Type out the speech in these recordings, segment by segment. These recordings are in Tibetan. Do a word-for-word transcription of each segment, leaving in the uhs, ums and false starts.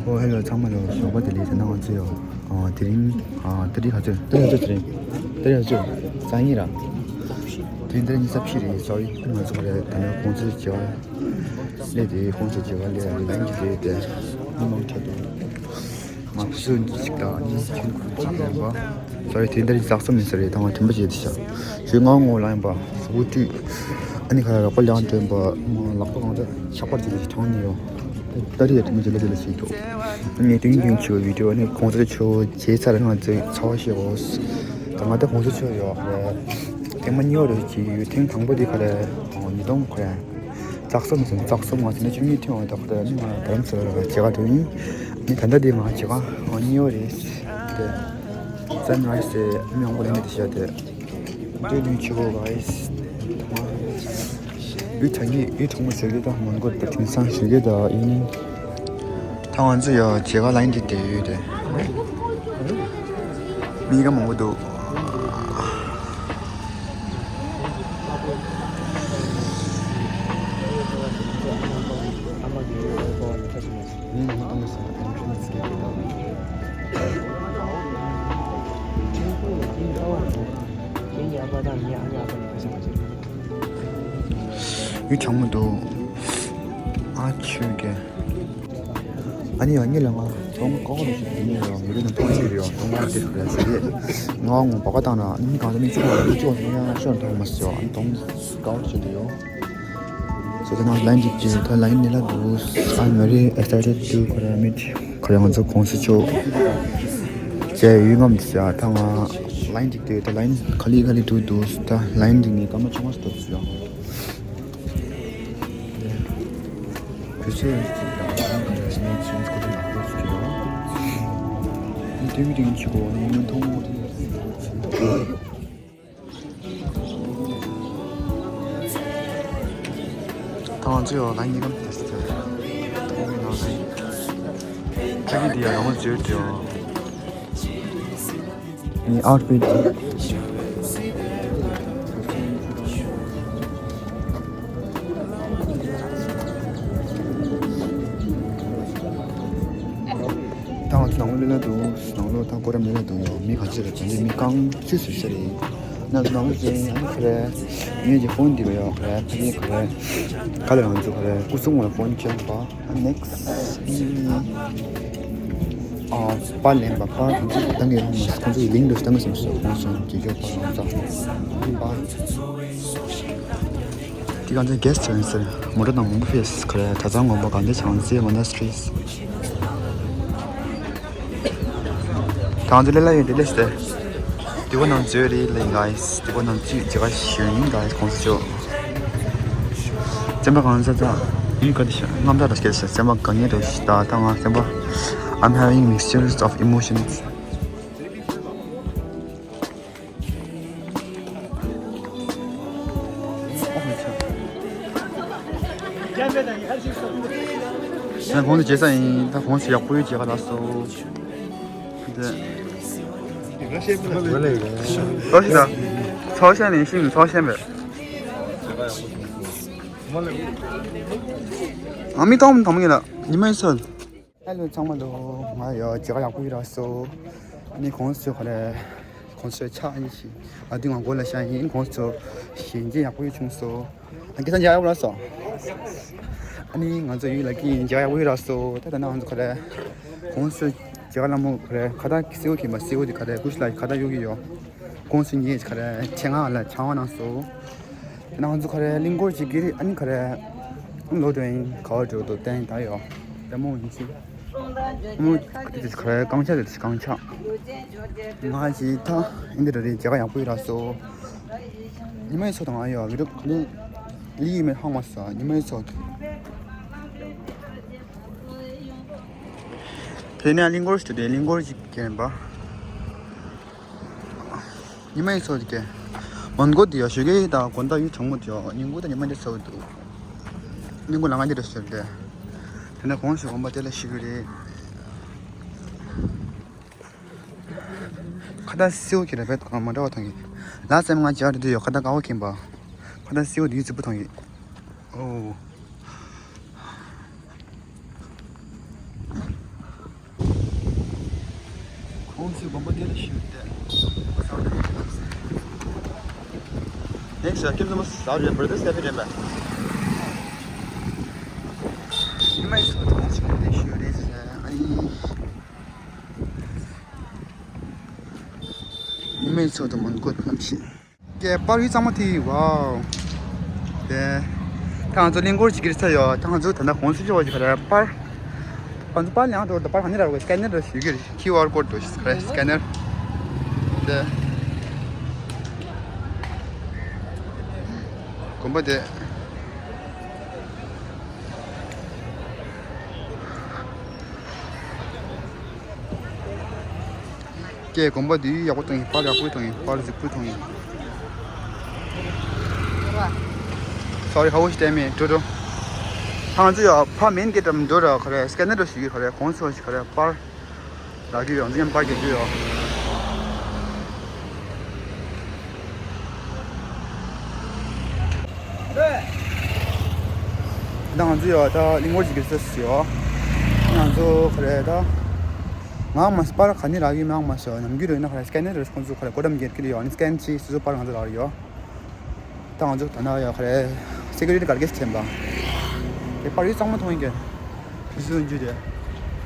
ཨོ་ཧེ་ལོ་ཚང་མ་ལོ། ཞོགས་པ་བདེ་ལེགས། ད་ནང་ང་ཚོ་ཡོ། ཨ་དེ་རིང་ཨ་ཏ་རིག་ག་ཚོད། ཏ་རིག་ག་ཚོད། ཏ་རིག་ག་ཚོད། ཏ་རིག་ག་ཚོད། སང་ཉིན་ར། དེ་རིང་ཏ་རིག་ཉི་ཤུ་རྩ་བཞི་རེད། སོ་རི། ང་ཚོ་ལ་ད་ནང་ཁོང་ཚོའི་བྱ་བ་ལས་དེ། ཁོང་ཚོའི་བྱ་བ་ལས་ལན་གྱི་དེ་དེ་མི་མང་ཆེ་དུ། ང་ཁུ་སུ་ཅིག་དང་གཉིས་ཁྱིམ་ཁུར་ཅིག་ཡིན་པ། སོ་རི། དེ་འདྲ་ཡིན་ཙག་ཙམ་མིན་ས་རེད། ད་ང་དྲན་པ་བརྗེད་དེ་ཤག་ཞོད་ང་ངོ་ལ་ཡིན་པ། སུ་ཏུ། ཨ་ནི་ཁ་ལག་པ་ལང་དྲན་པ། ལག་པ་གང་ཚ་ཆག་པར་བྱེད་ཀྱི་གྲང་ནི་ཡོ། ད་རེས་ཡ་དེ་མི་བྱེད་ལ་དེ་ལ་ཞིག་འདུག་ངས་ཏིང་ཏིང་ཆུ་བི་ཌིའོ་ནི་གོང་ས་ཆུ་བྱས་ཚར། ང་ཚོས་ཚ་བ་ཤེས་འོ། ད་ང་ད་གོང་ས་ཆུ་ཡོ། ཐེངས་མ་གཉིས་པ་རེད་ཅིག་ཡོད། ཐེངས་དང་པོ་དེ་ཁ་ལ་ཉིས་སྟོང་ཁ་ཙག་ཙོག་མ་ཟིན་ཙག་ཙོག་མ་ཟིན་ན་བཅུ་གཉིས་ཐེངས་བ། ད་ཁ་ལ་ནི་ང་རྡ་རམ་ས་ལ་ལ་མཇལ་ཁ་འགྲོ་ཡིན། ནི་ད་ལྟ་དེ་ང་མཇལ་ཁ་གཉིས་པ་རེད། དེ་སན་ར་ཡི་སི་དེ་མི་ཡོང་པོ་ལ་ནི་དེ་བཤད་དེ། འདོད་ལུས་ཆེ་བོ་ག་ཡིས། ཡུལ་གྲང་གི་ཡུལ་གྲང་མོ་ཞོགས་ཀས་ད་མོན་གྷོ་ད་དེང་སང་ཞོགས་ཀས་ད་ཡིན། ད་ང་ཚོ་ཡ་མཇལ་ཁ་ལ་ཡིན་དེ་དེ་ཡོད་དེ། མི་ག་མང་པོ་འདུག་ཡུལ་གྲང་མོ་འདུག་ཨ་ཆུ་གེ། ཨ་ནི་ཡང་ཉིད་ལ་ང་ཐོང་ཀོ་ལ་ཞིག་ཡིན་ཡོད། མི་རིགས་ནང་ཐོང་ཅིག་ཡོད། ཐོང་ང་དེ་ཁ་ལ་ཟེར་ཡས། ང་ངོ་བ་ག་བཏང་ན་ཨ་ནི་གང་ལྟར་མི་ཆུང་བ་མི་ཆུང་བ་ཡང་ཤོར་མཐོང་མ་སོང་། ཨ་ནི་ཐོང་ཀོ་ལ་ཞིག་ཡོད། So the now line did you the line nila do I'm very excited to commit ཁོ་རང་ཚོ་གོང་ས་མཆོག་མཇལ་ཡུལ་ངམ་ཟེར། ད་ང་ལ་ཡིན་འགྲིག་དེ། ད་ལ་ཡིན་ག་ལི་ག་ལི་འདུག་འདུག་ད་ལ་ཡིན་འགྲིག་ནས་སྐར་མ་བཅོ་ལྔ་ཙམ་འགྲོ་ཚུལ་ཡོང་། བོད་ཆས་ཅིག་དང་ཁ་ལག་ཟ་མའི་ཚོན་ཁོ་ཚོ་ལག་པ་ཅིག་ཡོང་། ཨ་ནི་ཏིང་ཏིང་ཆུ་གོ་ནི་མི་མཐོང་མོ་དེ། ད་ང་ཚོ་ཡོ་ལ་ཉི་གམ་ཏེ་སི་ཏེ་ཐོག་མའི་ནང་ནས་ཁྱེད་ཀྱི་འདི་ཡང་ཡོང་བཟོས་ཏེ་ཡོ། ནི་ཨའུ་ཊི་ཕིཊ། ད་ང་ཚོ་ནང་ལོགས་ལ་འདུག་ནང་ལོགས་ད་ཁོ་ར་མི་ལ་འདུག་མི་ག་ཚོད་རེད། དེ་འདྲའི་མི་རྐང་བཅུ་ཙམ་ཤར་ཡིན། ནང་ལོགས་ནང་ལོགས་ཅན་ཨ་ནི་ཁོ་ར་ངེད་ཀྱི་ཧྥོན་འདི་ག་ཡོད། ཁོ་ར་ཕ་གི་ཁོ་ར་ག་ལ་རང་ཚོ་ཁོ་ར་སྐུ་སྲུང་བ་ཧྥོན་ཅན་པ། ཨ་ནེག་སི་ཨ་པར་ལེན་པ་པར་ཁོང་ཚོ་གཏང་གི་ཡོད་མ། ཁོང་ཚོ་ཡི་ལིང་འགྲོ་གཏང་གི་སོང་སོང་ཁོང་ཚོ་རྒྱལ་ཁབ་པ་རང་ཚོ་པར། དེ་ག་ཚོད་གེ་སི་ཊི་ཡིན་ཟེར། མོ་ཊ་དང་མང་པོ་ཕེབས། ཁ་ར་གྲྭ་ཚང་དགོན་པ་དགའ་ལྡན་བྱང་རྩེ་མོ་ན་སི་ཊི་རི། ད་ང་ཚོ་ལས་ལ་ཡོད་དེ་ལས་ཤི་དེ། དེ་གོ་ནང་ཚོས་རེད་ལས་ག་ཡིས། དེ་གོ་ནང་ཚོས་ཇི་ག་ཞུ་ཡིན་ག་ཡིས་ཁོང་ཚོ་ཅོ། བཙན་པ་གང་ཟ་ད་ཡིན་ག་དེ་ཤ་རྔམ་ད་ར་སྐད་ཤ་བཙན་པ་གང་ཉེ་རེད་ཤ་ད་ད་ང་བཙན་པ། I'm having mixtures of emotions. ང་གོང་དུ་བྱེད་ས་ཡིན། ད་གོང་དུ་ཡག་པོའི་བྱེད་ག་ལ་སོ། འདི། ཚོགས་ཤིག་དང་། ཚོགས་ཤིག་ནས་ཤིང་ཚོགས་ཤིག་མེད། ང་མི་གཏོང་མི་གཏོང་མི་ལ་ཉི་མ་ཡིན་ཚོད། ཧེ་ལོ་ཚང་མ་ལོ། ང་ཡོ་བྱེད་ག་ཡག་པོ་ཡིན་ར་སོ། ཨ་ནི་གོང་ས་མཆོག་ཁ་རེ། གོང་ས་མཆོག་ཕྱག་ཡིན་ཞིག་ཨ་དུས་ང་མགོ་ལ་ཤ་ཡིན། གོང་ས་མཆོག་ཞལ་མཇལ་ཡག་པོ་ཡོད་བྱུང་སོ། ཨ་ཁེ་ས་མཇལ་ཡག་པོ་ར་སོ། ཨ་ནི་ང་ཚོ་ཡུལ་ལ་ཀི་མཇལ་ཡག་པོ་ཡོད་ར་སོ། ད་ད་ནང་ང་ཚོ་ཁ་རེ། གོང་ས་མཆོག་མཇལ་ག་ལ་མོ་ཁ་རེ་ཁ་བཏགས་སེའུ་གི་མ་སེའུ་དེ་ཁ་རེ་ཀུ་ཤ་ལ་ཁ་བཏགས་གཡུག་གི་ཡོད། གོང་ས་མཆོག་ཁ་རེ་ཆེ་ང་ལ་ཆང་བ་གནང་སོ། ང་ཚོ་ཁ་རེ་གླིང་སྐོར་ཅིག་གི་རེད། ཨ་ནི་ཁ་རེ་ལོ་དྲན་ག་བ་འགྲོ་དོ་བསྟན་ད་ཡོ། ལྟད་མོ་ཡིན་ཅི། མོ་དེ་ཁ་རེ་རྐང་ཆག་དེ་རྐང་ཆག་ང་ཞིག་ད་ཨིན་དི་ར་རེད། མཇལ་ཁ་ཡག་པོ་ཡོད་ར་སོ། ཉི་མ་ཡི་ཚོ་དང་ཨ་ཡོ་བི་རུ་ཁ་ལི་ལི་ཡི་མེ་ཧང་མ་ས་ཉི་མ་ཡི་ཚོ། དེ་ནས་གླིང་སྐོར་ཞིག་དེ་གླིང་སྐོར་ཞིག་གན་པ། ཉི་མ་ཡི་ཚོགས་ཀྱི་མོན་གྷོ་དེ་ཡོ་ཞོགས་ཀས་དང་དགོང་དག་ཡུལ་གྲང་མོ་དེ་ཡོ། ཉིན་གུང་དང་ཉི་མ་འདི་ཚོགས་འདུག་ཉིན་གུང་ལ་ང་འདི་འདྲ་ཞིག་རེད། དེ་ནས་གོང་ཞིག་དགོན་པ་དེ་ལ་ཤི་གི་རེད། ཁ་བཏགས་སེའུ་གི་ར་བེད་གང་མ་འདྲ་བ་མཐོང་གི། ལ་སེམས་ང་ཇ་རེད་དུ་ཡོ། ཁ་བཏགས་ཀ་བོ་གིན་པ། ཁ་བཏགས་སེའུ་དེ་ཡུ་ཙི་པུ་མཐོང་གི། ཨོ། ཁོང་ཚོའི་དགོན་པ་དེ་ལ་ཞུས་ཏེ། ནེགསི་ཁྱིམ་ཚང་མ་ཟ་རྒྱུ་བར་དུ་སེ་ཕི་རེད་པས། ཉི་མའི་ཚོགས་དང་ཞུ་རེད་ཟེར། ཨ་ནི། ཉི་མའི་ཚོགས་དང་མོན་གྷོ་གནམ་གཤིས། ཀྱེ་པར་ཡིག་གཙང་མ་ཐིག་ཝའོ། དེ། ད་ང་ཚོ་གླིང་སྐོར་བྱེད་ཀྱི་རེད་ས་ཡོད། ད་ང་ཚོ་ད་ལྟ་གོང་སུ་ཕྱོགས་ཀྱི་ག་རེ་པར། ང་ཚོ་པར་ལེན་འགྲོ་ད་པར་ག་ནས་རག་གི་སི་ཀེ་ནར་རེ་ཞུ་གི་རེད། ཁིའུ་ཨར་ཀོཌ་དེ་ག་རེ་སི་ཀེ་ནར། དེ། དགོན་པ་དེ། ཀྱེ་དགོན་པ་འདི་ཡག་པོ་བཏང་ཡིན། པར་ཡག་པོ་བཏང་ཡིན། པར་གཟིགས་པོ་བཏང་ཡིན། Sorry, how was time? འགྲོ་འགྲོ། ང་ཚོ་ཡ་ཕ་མེན་གེ་ཊམ་འགྲོ་ར་ག་རེ་སི་ཀེ་ནར་འགྲོ་ཞིག་གི་ག་རེ་གོང་ཚོ་ཞིག་ག་རེ་པར་རག་གི་ཡོད། ང་ཚོ་ཡང་པར་རྒྱག་གི་ཡོད། ད་ང་ཚོ་ཡོད་ད་གླིང་སྐོར་ཞིག་གི་སོ་སོ་ཡོད། ང་ཚོ་ག་རེ་ད་ངག་མ་སི་པར་ག་ནས་རག་གི་མེད་ང་མ་སོ་ནམ་རྒྱུན་རེད་ན་ག་རེ་སི་ཀེ་ནར་རེ་ཁོང་ཚོ་ག་རེ་གོ་ཏམ་གེར་ཀི་ལ་ཡོད་ནི་སི་ཀེན་ཅི་སོ་སོ་པར་ང་ཚོ་རག་ཡོད། ད་ང་ཚོ་ད་ན་ཡོད་ག་རེ་སེ་ཀུ་རི་ཊི་གར་གེ་སི་ཐེམ་པ། དེ་པར་ཡིག་གཙང་མ་མཐོང་ཡིན་གེ། ཕི་སུ་འཇུ་དེ།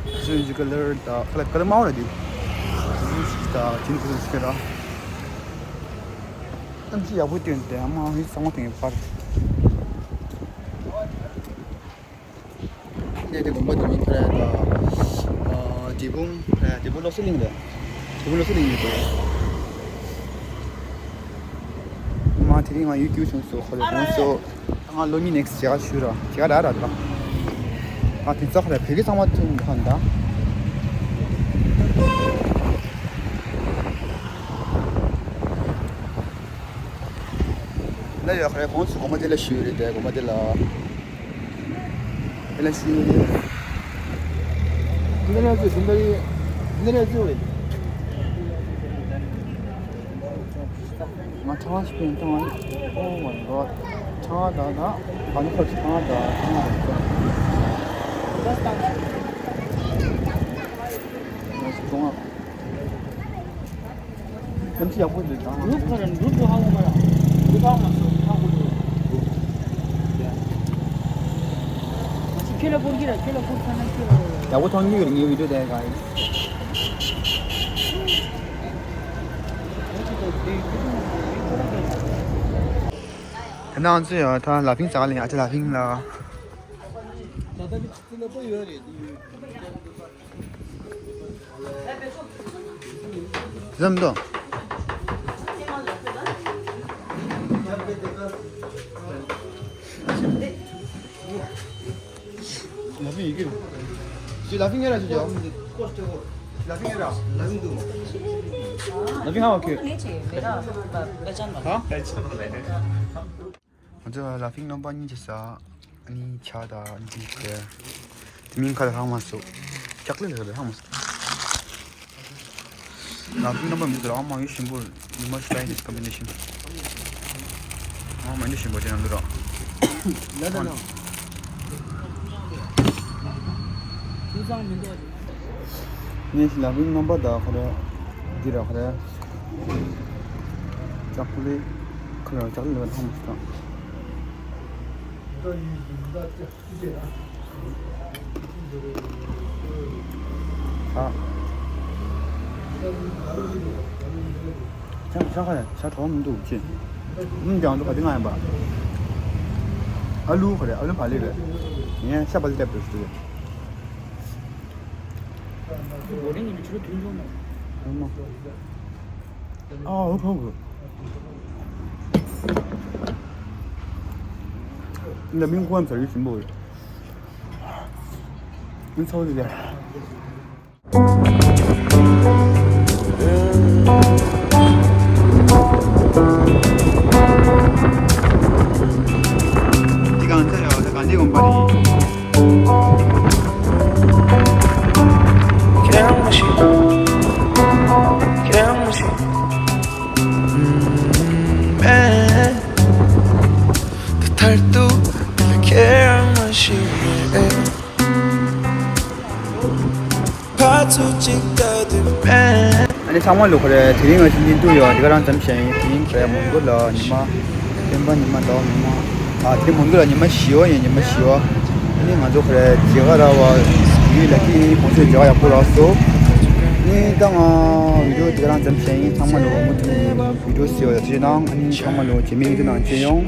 ཕི་སུ་འཇུ་ཀ་ལར་ད་ཀ་ལར་ཀ་ལར་མའོ་ར་དེ། ཕི་སུ་ཞིག་ད་ཅིན་ཕི་སུ་ཞིག་ར། གཏམ་ཤི་ཡག་པོ་བསྟན་ཏེ་ཨ་མ་ཧི་གཙང་མ་ཐོན་པར། གནས་དེ་དགོན་པ་དེ་མིང་ཁ་ར་ད། འབྲས་སྤུངས་ཁ་ར་འབྲས་སྤུངས་བློ་གསལ་གླིང་རེད། འབྲས་སྤུངས་བློ་གསལ་གླིང་ཡིན་འདུག་མ་དེ་རིང་ང་ཡུལ་སྐྱོད་བྱུང་སོ་ཁོ་རེ་དགོངས་སོ། ང་ལོ་གཉིས་ནེགསི་ཇེ་ག་ཞུ་ར་ཇེ་ག་ར་ར་ད། ང་དེ་ཚོ་ཁ་ར་བོད་སྐད་ཚང་མ་ཐུང་ག་ད། ལ་ཡོད་ཁ་ར་དགོངས་སོ་དགོན་པ་དེ་ལ་ཞུ་རེད་དེ་དགོན་པ་དེ་ལ། དེ་ལ་ཞུ་རེད། དེ་ལ་ཞུ་དེ་ལ་དེ་ལ་ཞུ་རེད། ང་ཁྲ་བ་ཞིག་པའི་ཐང་ཨོ་མའི་གོཌ། ཁྲ་བ་ད་ད་ག་ནི་ཁོ་ཁྲ་བ་ད་ཁྲ་བ་ད་ང་ཞིག་གཏོང་ང་ཐམས་ཅད་ཡག་པོ་འདུག་ད་ང་གྲུབ་ཁ་ར་གྲུབ་འདུག་ཧ་གོ་མ་ར་གྲུབ་ཧ་མ་སོང་ཧ་གོ་འདུག་ང་ཞིག་ཁྱེད་ལ་སྐུར་གི་ར་ཁྱེད་ལ་སྐུར་ཁ་ན་ཁྱེད་ལ་ཡག་པོ་མཐོང་གི་ཡོད་རེད་ངའི་བི་ཌིའོ་དེ་ག་ཡིན། ད་ནང་ཚོ་ཡང་ད་ལ་ཕིང་ཟ་ག་ལ་ཡང་ཨ་ཅེ་ལ་ཕིང་ལ། ཟམ་དོ། ལ་ཕིང་ཡི་གེ། ཞི་ལ་ཕིང་ངེ་ར་ཞུ་ཅོ། ལ་ཕིང་ངེ་ར། ལ་ཕིང་དུ། ལ་ཕིང་ཧ་བ་ཁྱོད། नहीं चाहिए मेरा। पहचान वाला। ཧ། ང་ཚོ་ལ་ཕིང་རྣམ་པ་གཉིས་ཀྱི་ས། ཨ་ནི་ཆ་དང་ཨ་ནི་ཅི་ཟེར། དེ་མིན་ཁ་ལ་ཧང་མ་སོ། ཅག་ལེ་ལ་ཧང་མ་སོ། ལ་ཕིང་རྣམ་པ་མི་འདུག་ར་ཨ་མ་ཡོད་ཞིམ་པོ། You must try this combination. ཨ་མ་འདི་ཞིམ་པོ་དེ་ན་འདུག་ར། ལ་ལ་ལ། ཐུགས་ཚང་མི་འདུག་ངས་ལ་ཕིང་རྣམ་པ་དང་ཁ་ར། འདི་ར་ཁ་ར། ཅག་ལེ། ཁ་ར་ཅག་ལེ་ལ་ཧང་མ་སོ། ཨ། ཤ་ཤ་ཁ་ཡ་ཤ་གྲོགས་མི་འདུག་ཅི། ཨུམ་ཀྱང་འདུག་ག་དེ་ང་ཡིན་པ། ཨ་ལུ་ཁ་རེད་ཨ་ལུ་བ་ལེ་རེད། ངས་ཤ་བ་ལེ་ལེབ་འདུག་ཟེར། ཨ་ཧོ་ཧོ། འདི་མིང་ཁོ་ཨམ་ཟེར་ཡུལ་ཞིམ་པོ་རེད། མིང་ཚོ་རེད། འདི་གང་ཚ་ཡོད་ད་གང་འདི་འོང་པ་རེད། ཁྱེད་རང་མ་ཤེས། ཁྱེད་རང་མ་ཤེས། མཐར་ཐུག་ཁྱེད་རང་མ་ཤེས། ཕར་ཚུར་གཅིག་ལྟ་དུས་མེད། ཨ་ནི་ཚང་མ་ལོ་ཁ་རེ་དེ་རིང་ང་ཚོ་གཉིས་འདུག་ཡོད་འདི་ག་རང་ཙམ་བཤད་ཡིན། དེ་རིང་ཁ་རེ་མོན་གྷོ་ལ་ཉི་མ་སྤེན་པ་ཉི་མ་ཟླ་བ་ཉི་མ། ཨ་དེ་རིང་མོན་གྷོ་ལ་ཉི་མ་བཞི་པ་ཡིན། ཉི་མ་བཞི་པ། ཨ་ནི་ང་ཚོ་ཁ་རེ་མཇལ་ཁ་རག་པ་ཡུལ་ལ་ཀི་ཁོང་ཚོའི་མཇལ་ཁ་ཡག་པོ་རག་སོང་། ཨ་ནི་ད་ང་བི་ཌི་ཡོ་འདི་ག་རང་ཙམ་བཤད་ཡིན། ཚང་མ་ལོ་མུ་མཐུད་ནས་བི་ཌི་ཡོ་གསལ་བ་ལ་ཐུགས་རྗེ་གནང་། ཨ་ནི་ཚང་མ་ལོ་རྗེས་མའི་བི་ཌི་ཡོ་ནང་མཇལ་ཡོང་།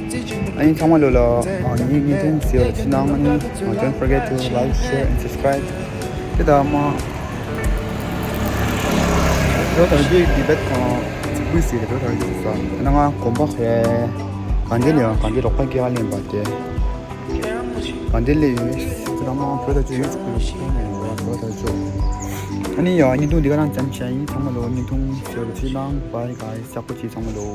ཨ་ནི་ཚང་མ་ལོ་ལ་ཨ་ངའི་བརྙན་ཐུང་གསལ་བ་ལ་ཐུགས་རྗེ་གནང་། ཨ་ནི་don't forget to like, share and subscribe. དེ་ལྟར་མ། བོད་དང་རྒྱའི་དེ་བེད་ཁང་གཅིག་པུའི་ཟེར་བོད་དང་རྒྱ་ས་ན་ང་གོམ་པ་ཧེ་གང་དེ་ལས་ཡང་གང་དེ་རོགས་པ་སྐྱེ་བ་ལེན་པ་དེ་གང་དེ་ལས་ཡོད་ཟེར་ན་མ་བོད་དང་རྒྱ་ཡོད་ཚུགས་པའི་ཁོང་ནས་ཡོད་བོད་དང་རྒྱ། ཨ་ནི་ཡང་བརྙན་ཐུང་འདི་ག་རང་ཙམ་བྱས་ཡིན། ཚང་མ་ལོ་བརྙན་ཐུང་ཟེར་བ་ཚིག་དང་bye guys། ཡག་པོ་བྱེད་ཚང་མ་ལོ།